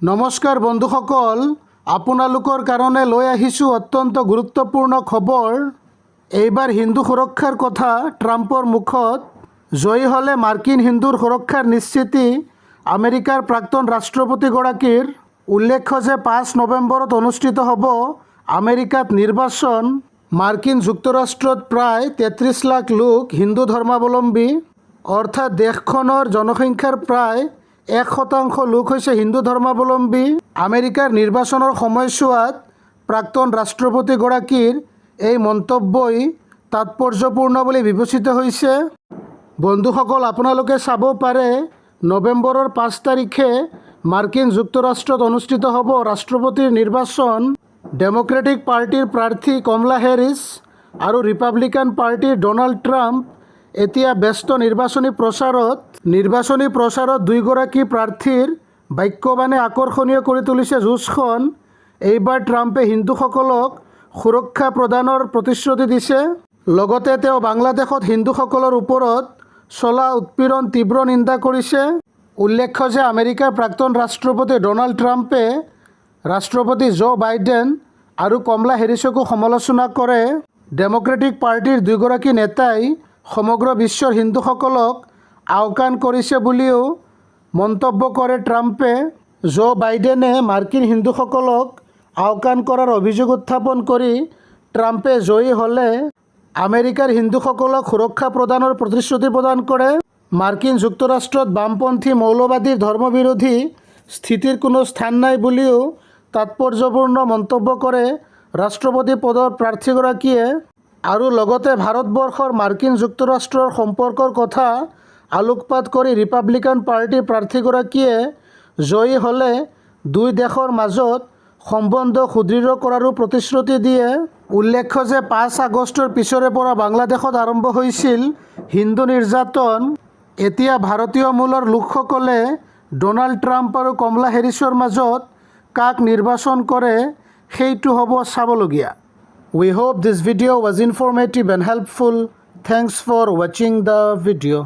নমস্কাৰ বন্ধুসকল, আপোনালোকৰ কাৰণে লৈ আহিছোঁ অত্যন্ত গুৰুত্বপূৰ্ণ খবৰ। এইবাৰ হিন্দু সুৰক্ষাৰ কথা ট্ৰাম্পৰ মুখত। জয়ী হ'লে মাৰ্কিন হিন্দুৰ সুৰক্ষাৰ নিশ্চিতি আমেৰিকাৰ প্ৰাক্তন ৰাষ্ট্ৰপতিগৰাকীৰ। উল্লেখ্য যে 5 নৱেম্বৰত অনুষ্ঠিত হ'ব আমেৰিকাত নিৰ্বাচন। মাৰ্কিন যুক্তৰাষ্ট্ৰত প্ৰায় 33 লাখ লোক হিন্দু ধৰ্মাৱলম্বী, অৰ্থাৎ দেশখনৰ জনসংখ্যাৰ প্ৰায় 1% লোক হৈছে হিন্দু ধৰ্মাৱলম্বী। আমেৰিকাৰ নিৰ্বাচনৰ সময়ছোৱাত প্ৰাক্তন ৰাষ্ট্ৰপতিগৰাকীৰ এই মন্তব্যই তাৎপৰ্যপূৰ্ণ বুলি বিবেচিত হৈছে। বন্ধুসকল, আপোনালোকে চাব পাৰে, নৱেম্বৰৰ 5 তাৰিখে মাৰ্কিন যুক্তৰাষ্ট্ৰত অনুষ্ঠিত হ'ব ৰাষ্ট্ৰপতিৰ নিৰ্বাচন। ডেম'ক্ৰেটিক পাৰ্টীৰ প্ৰাৰ্থী কমলা হেৰিছ আৰু ৰিপাব্লিকান পাৰ্টীৰ ড'নাল্ড ট্ৰাম্প এতিয়া ব্যস্ত নিৰ্বাচনী প্ৰচাৰত। নিৰ্বাচনী প্ৰচাৰত দুয়োগৰাকী প্ৰাৰ্থীৰ বাক্যবাণে আকৰ্ষণীয় কৰি তুলিছে যুঁজখন। এইবাৰ ট্ৰাম্পে হিন্দুসকলক সুৰক্ষা প্ৰদানৰ প্ৰতিশ্ৰুতি দিছে। লগতে তেওঁ বাংলাদেশত হিন্দুসকলৰ ওপৰত চলা উৎপীড়ন তীব্ৰ নিন্দা কৰিছে। উল্লেখ্য যে আমেৰিকাৰ প্ৰাক্তন ৰাষ্ট্ৰপতি ড'নাল্ড ট্ৰাম্পে ৰাষ্ট্ৰপতি জো বাইডেন আৰু কমলা হেৰিছকো সমালোচনা কৰে। ডেম'ক্ৰেটিক পাৰ্টীৰ দুয়োগৰাকী নেতাই সমগ্ৰ বিশ্বৰ হিন্দুসকলক আওকাণ কৰিছে বুলিও মন্তব্য কৰে ট্ৰাম্পে। জো বাইডেনে মাৰ্কিন হিন্দুসকলক আওকাণ কৰাৰ অভিযোগ উত্থাপন কৰি ট্ৰাম্পে জয়ী হ'লে আমেৰিকাৰ হিন্দুসকলক সুৰক্ষা প্ৰদানৰ প্ৰতিশ্ৰুতি প্ৰদান কৰে। মাৰ্কিন যুক্তৰাষ্ট্ৰত বামপন্থী মৌলবাদীৰ ধৰ্মবিৰোধী স্থিতিৰ কোনো স্থান নাই বুলিও তাৎপৰ্যপূৰ্ণ মন্তব্য কৰে ৰাষ্ট্ৰপতি পদৰ প্ৰাৰ্থীগৰাকীয়ে। আৰু লগতে ভাৰতবৰ্ষৰ মাৰ্কিন যুক্তৰাষ্ট্ৰৰ সম্পৰ্কৰ কথা আলোকপাত কৰি ৰিপাব্লিকান পাৰ্টীৰ প্ৰাৰ্থীগৰাকীয়ে জয়ী হ'লে দুই দেশৰ মাজত সম্বন্ধ সুদৃঢ় কৰাৰো প্ৰতিশ্ৰুতি দিয়ে। উল্লেখ্য যে 5 আগষ্টৰ পিছৰে পৰা বাংলাদেশত আৰম্ভ হৈছিল হিন্দু নিৰ্যাতন। এতিয়া ভাৰতীয় মূলৰ লোকসকলে ড'নাল্ড ট্ৰাম্প আৰু কমলা হেৰিছৰ মাজত কাক নিৰ্বাচন কৰে, সেইটো হ'ব চাবলগীয়া। We hope this video was informative and helpful. Thanks for watching the video.